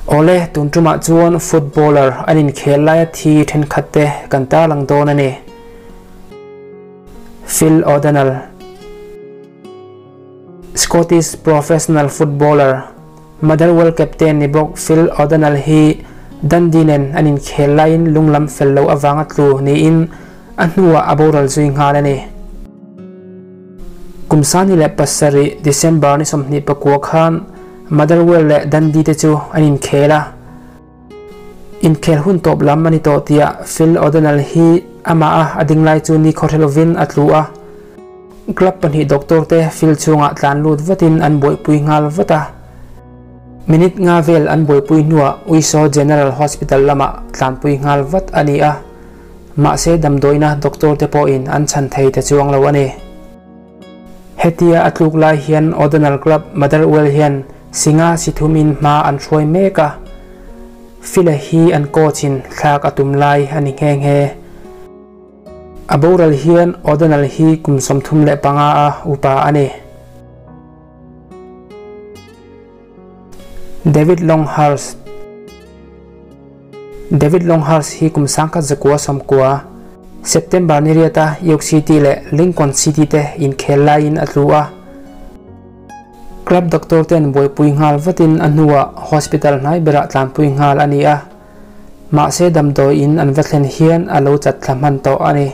Awle, tun tumah chuan footballer an inkhel laia thi thenkhat te kan tarlang dawn a ni. Phil O'Donnell, Scottish professional footballer, Motherwell captain ni bawk Phil O'Donnell hi Dundee nen an inkhel laiin lunglam fel lo avanga tlu niin a hnuah a boral zui nghal a ni. Kum 27 December ni 29 khan Motherwell leh Dundee te chu an inkhel a. Inkhel hun tawp lam a ni tawh tiah Phil O'Donnell hi amah a a ding lai chu nikhaw hre lovin a tlu a. Club pahnih doctor te Phil chhungah tlan lut vatin an buaipui nghal vat a. Minute nga vel an buaipui hnuah Uisaw General Hospital lamah tlanpui nghal vat a ni a. Mahse damdawiina doctor te pawhin an chhan thei ta chuang lo a ni. Hetia a tluk lai hian O'Donnell Club Motherwell hian Singa si thumin hma an hruai mek a, Phil-a hi an coach in thlak a tum lai a ni nghe nghe. A boral hian O'Donnell hi kum 35 a upa a ni. David Longhurst David Longhurst hi kum 1990, September ni riata York City leh Lincoln City te inkhel laiin a tlu a. Club doctor ten buaipui nghal vatin a hnuah hospital hnai berah tlanpui nghal a ni a. Mahse damdawiin an va thlen hian a lo chat thla hman tawh a ni.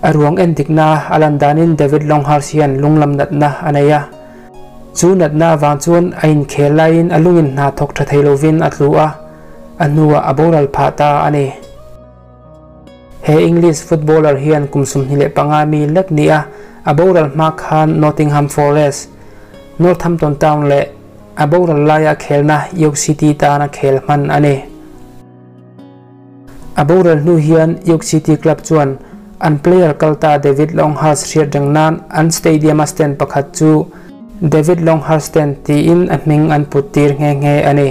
A ruang en dikna a lan danin David Longhurst hian lunglam natna a nei a. Chu natna avang chuan a inkhel laiin a lungin hna thawk tha thei lovin a tlu a, a hnuah a boral phah ta a ni. He English footballer hian kum 25 mi lek ni a, a boral hma khan Nottingham Forest, Northampton Town leh a boral laia khelna York City tana khel hman a ni. A boral hnu hian York City club chuan an player kalta David Longhurst hriat reng nan an stadium a stand pakhat chu David Longhurst Stand tiin a hming an put tir nghe nghe a ni.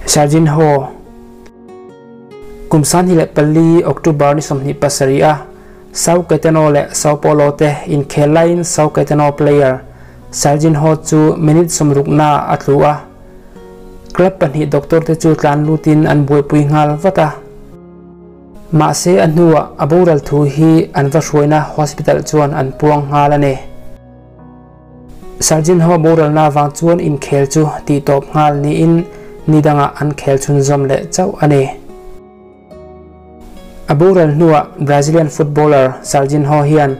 Serginho Kum 24 October ni 27 a Sao Caetano leh Sao Paulo te inkhel laiin Sao Caetano player Serginho chu minute 60 na a tlu a. Club pahnih doctor te chu tlan lutin an buaipui nghal vat a. Mahse a hnuah a boral thu hi an va hruaina hospital chuan an puang nghal a ni. Serginho boralna avang chuan inkhel chu tihtawp nghal niin nidangah an khel chhunzawm leh chauh a ni. A boral hnuah Brazilian footballer Serginho hian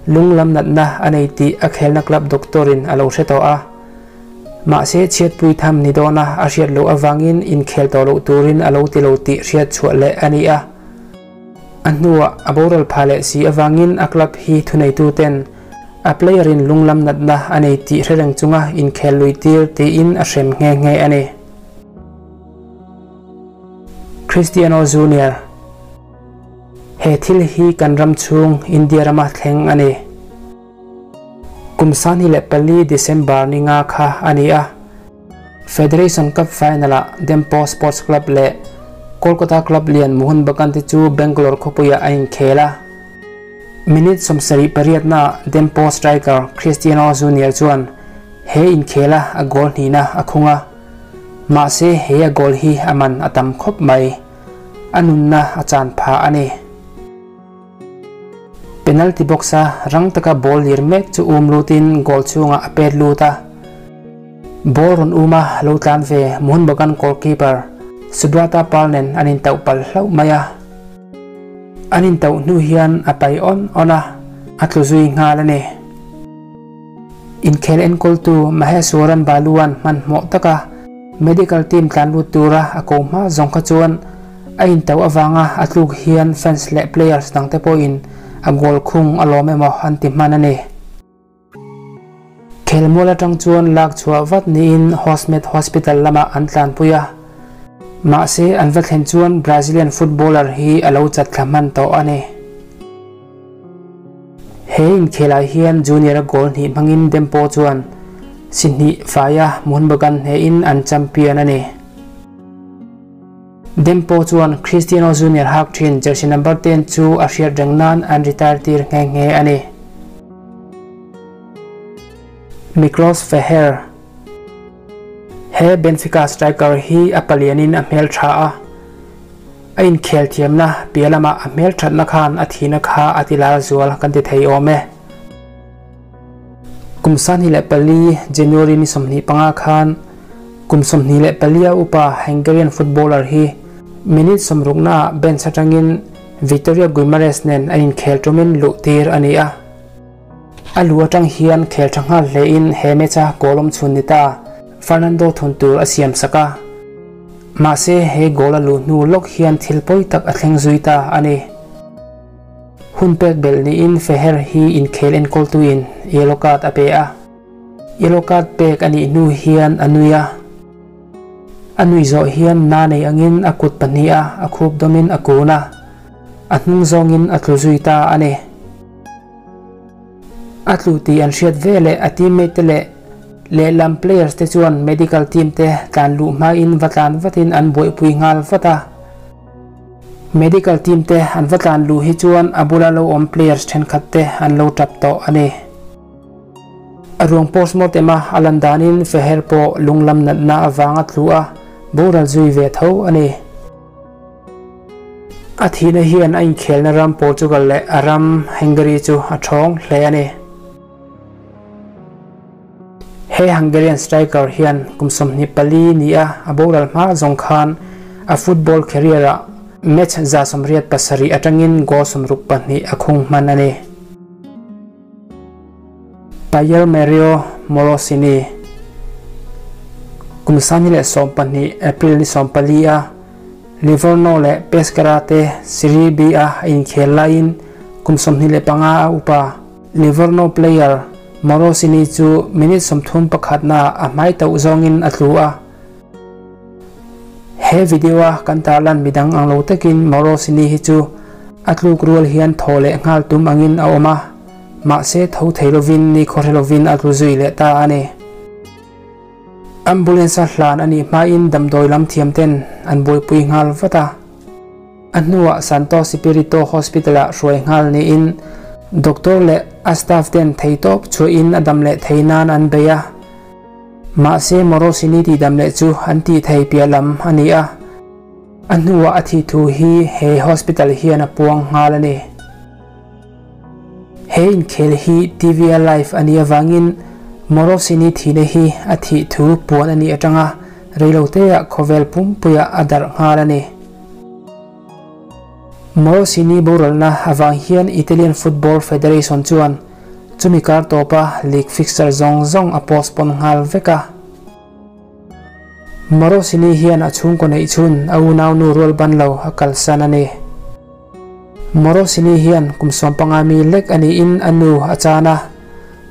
lunglam natna a nei tih a khelna club doctor-in a lo hre tawh a. Mahse chhiatpui tham ni dawna a hriat loh avangin inkhel tawh loh turin a lo ti lo tih hriat chhuah leh a ni a. A hnuah a boral phah leh si avangin a club hi thuneituten a player-in lunglam natna a nei tih hre reng chunga inkhel lui tir tiin a hrem nghe nghe a ni. Cristiano Junior He thil hi kan ram chhung India rama thleng a ni. Kum 24 December ni nga kha a ni a. Federation Cup final-ah Dempo Sports Club leh Kolkata club lian Mohun Bagan te chu Bangalore khawpuiah a inkhel a. Minute 78 naah Dempo striker Cristiano Junior chuan he inkhela a goal hnihna a khung a. Mahse he a goal hi a man a tam khawp mai. A nunna a chan phah a ni. Penalty box-a rang taka ball lir mek chu um lutin goal chhungah a pet lut a. Ball rawn um a lo tlan ve Mohun Bagan goalkeeper Subrata Pal nen an intauh palh hlauh mai a. An intauh hnu hian a pai awn awn a, a tlu zui nghal a ni. Inkhel enkawltu Maheswaran Baluan hmanhmawh taka medical team tlan lut tura a ko hma zawng kha chuan a intauh avanga a tluk hian fans leh players dangte pawhin a goal khung a lawm emaw an ti hman a ni. Khelmual atang chuan lak chhuah vat niin Hosmed Hospital lamah an tlanpui a. Mahse an va thlen chuan Brazilian footballer hi a lo chat thla hman tawh a ni. He inkhelah hian Junior a goal hnih hmangin Dempo chuan si hnih faia Mohun Bagan hnehin an champion a ni. Dempo chuan Cristiano Junior hak thin jersey number 10 chu a hriat reng nan an retire tir nghe nghe a ni. Miklos Feher. He Benfica striker hi a palianin a hmeltha a, a inkhel thiamna piah lamah a hmelthatna khan a thihna kha a ti lar zual kan ti thei awm e. Kum 24 January ni 25 khan kum 24 a upa Hungarian footballer hi minute 60 naah bench atangin Vitoria Guimares nen an inkhel tumin luh tir a ni a. A lu atang hian khel tha nghal hlein he match-a goal awm chhun ni ta Fernando thun tur a siam sak a. Mahse he goal a luh hnu lawk hian thil pawi tak a thleng zui ta a ni. Hun pek belh niin Feher hi inkhel enkawltuin yellow card a pe a. Yellow card pek a nih hnu hian a nui a. A nui zawh hian na nei angin a kut pahniha a khup dawmin a kun a, a hnung zawngin a tlu zui ta a ni. A tlu tih an hriat veleh a teammate te leh lehlam players te chuan medical team te tlan luh hmain va tlan vatin an buaipui nghal vat a. Medical team te an va tlan luh hi chuan a bula lo awm players thenkhat te an lo tap tawh a ni. A ruang postmortem a a lan danin Feher pawh lunglam natna avanga tlu a boral zui ve tho a ni. A thihna hian a inkhelna ram Portugal leh a ram Hungary chu a thawng hle a ni. He Hungarian striker hian kum 24 ni a a boral hma zawng khan a football career ah match 187 atangin goal 62 a khung hman a ni. Pierre Mario Morosini Kum 2012 April ni 14 a Livorno leh Pescara te Serie B a a inkhel laiin kum 25 a upa Livorno player Morosini chu minute 31 na a hmai tauh zawngin a tlu a. He video a kan tarlan midang ang lo takin Morosini hi chu a tluk rual hian thaw leh nghal tum angin a awm a, mahse tho thei lovin ni khawhre lovin a tlu zui leh ta a ni. Ambulance a hlan a nih hmain damdawi lam thiam ten an buaipui nghal vat a. A hnuah Santo Spirito Hospital ah hruai nghal niin doctor leh a staff ten theitawp chhuahin a dam leh thei nan an bei a. Mahse Morosini tih dam leh chu an tih thei piah lam a ni a. A hnuah a thih thu hi he hospital hian a puang nghal a ni. He inkhel hi TV a live a nih avangin Morosini thihna hi a thih thu puan a nih atanga reiloteah khawvel pumpuiah a darh nghal a ni. Morosini boralna avang hian Italian Football Federation chuan chumi kar tawpa league fixture zawng zawng a postpone nghal vek a. Morosini hian a chhungkaw neih chhun a unaunu rual ban lo a kalsan a ni. Morosini hian kum 15 mi lek a niin a nu a chan a,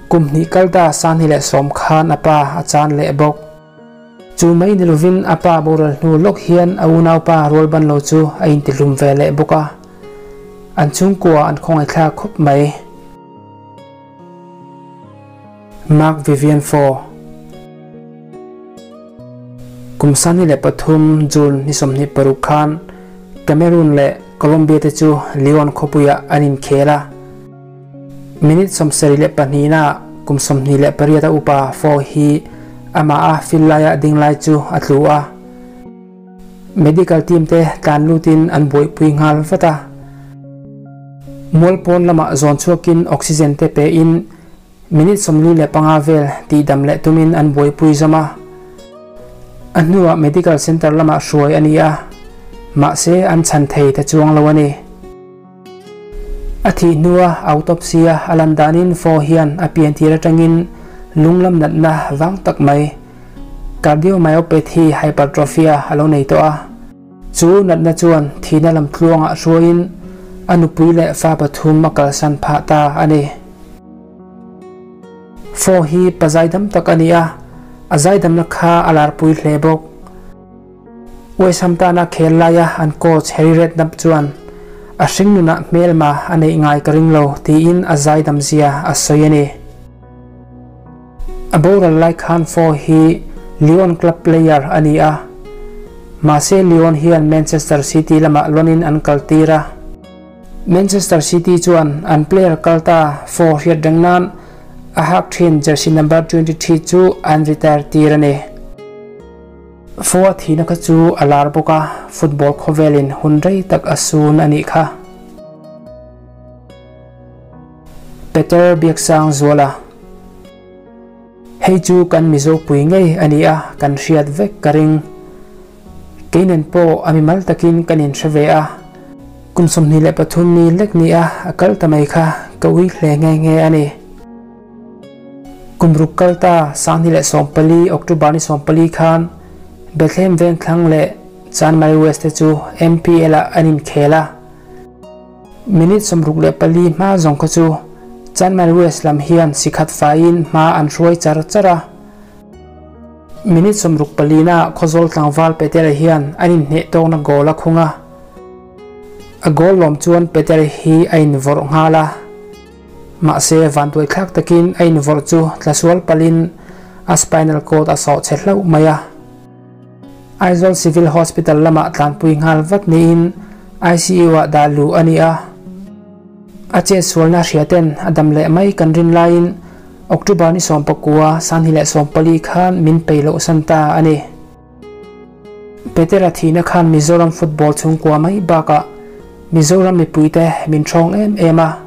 kum hnih kalta 2010 khan a pa a chan leh bawk. Chu mai ni lovin a pa boral hnu lawk hian a unaupa rual ban lo chu a intihlum ve leh bawk a. An chhungkua an khawngaih thlak khawp mai. Mark Vivian Foe Kum 23 June ni 26 khan Cameroon leh Colombia te chu Lyon khawpuiah an inkhel a. Minute 72 na kum 28 a upa Foe hi amah a fil laia ding lai chu a tlu a. Medical team te tlan lutin an buaipui nghal vat a. Mual pawn lamah zawn chhuakin oxygen te pe in minute 45 vel tih dam leh tumin an buaipui zawm a. A hnuah medical center lamah hruai a ni a, mahse an chhan thei ta chuang lo a ni. A thih hnua autopsy a a lan danin Foe hian a pian tir atangin lunglam natna vang tak mai cardiomyopathy hypertrophia a lo nei tawh a. Chu natna chuan thihna lam tluangah hruaiin a nupui leh fa pathum a kalsan phah ta a ni. Foe hi pa zaidam tak a ni a, a zaidamna kha a larpui hle bawk. West Ham tana khel laia an coach Harry Redknapp chuan a hring nunah hmelma a neih ngai ka ring lo tiin a zaidam zia a sawi a ni. A boral lai khan Foe hi Lyon club player a ni a, mahse Lyon hian Manchester City lamah loan-in an kaltir a. Manchester City chuan an player kalta Foe hriat reng nan A hak thin jersey number 23 chu an retire tir a ni. Foa thihna kha chu a lar bawk a, football khawvelin hun rei tak a sun a nih kha. Peter Biaksangzuala. Hei chu kan Mizo pui ngei a ni a, kan hriat vek ka ring. Kei nen pawh a mimal takin kan inhre ve a, kum 23 mi lek ni a a kal ta mai kha ka ui hle nghe nghe a ni. Kum ruk kal ta 2014 October ni 14 khan Bethlehem Vengthlang leh Chanmari West te chu MPL ah an inkhel a. Minute 64 hma zawng kha chu Chanmari West lam hian sikhat faiin hma an hruai char char a. Minute 64 na Khawzawl tlangval Petera hian an inhneh tawkna goal a khung a. A goal lawm chuan Petera hi a invawrh nghal a. Mahse vantuai thlak takin a invawrh chu tlasual palin a spinal cord a sawh chhe hlauh mai a. Aizawl Civil Hospital lamah tlanpui nghal vat niin ICU-ah dah luh a ni a. A chetsualna hriaten a dam leh mai kan rin laiin October ni 19, 2014 khan min pei loh san ta a ni. Petera thihna khan Mizoram football chhungkua mai bakah Mizoram mipuite min ṭhawng em em a.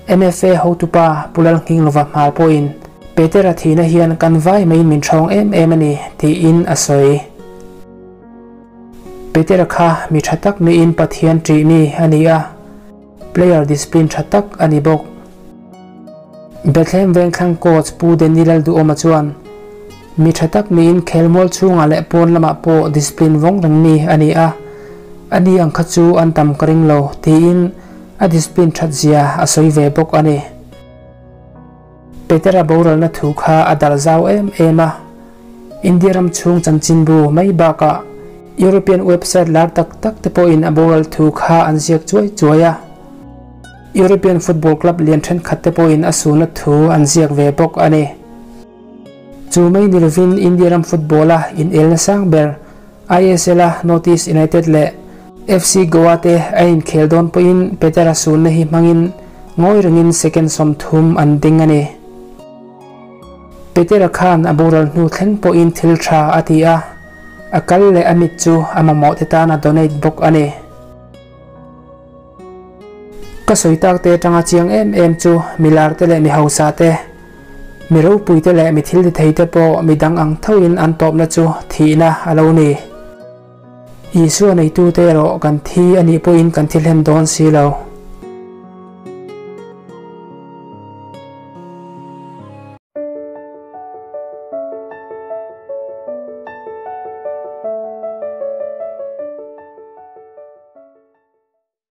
MFA hotupa Pu Lalnghinglova hmar pawhin Petera thihna hian kan vai maiin min ṭhawng em em a ni tiin a sawi. Petera kha mi ṭha tak niin Pathian ṭih mi a ni a, player discipline ṭha tak a ni bawk. Bethlehem Vengthlang coach Pu Danny Lalduhawma chuan mi ṭha tak niin khelmual chhungah leh pawn lamah pawh discipline vawng reng mi a ni a, a ni ang kha chu an tam ka ring lo tiin a discipline ṭhat zia a sawi ve bawk a ni. Petera boralna thu kha a dar zau em em a, India ram chhung chanchinbu mai bakah European website lar tak tak te pawhin a boral thu kha an ziak chuai chuai a. European football club lian thenkhat te pawhin a suhna thu an ziak ve bawk a ni. Chu mai ni lovin India ram football a inelna sang ber ISL a North East United leh FC Goa te a inkhel dawn pawhin Petera suhna hi hmangin ngawi rengin second 30 an ding a ni. Petera khan a boral hnu thleng pawhin thil tha a ti a, a kal leh a mit chu a mamawh te tan a donate bawk a ni. Ka sawi tak te atanga chiang em em chu milar te leh mi hausa te, mi ropui te leh mi thil ti thei te pawh mi dang ang thoin an tawpna chu thihna a lo ni. Isua neitu te erawh kan thi a nih pawhin kan thi hlen dawn si lo.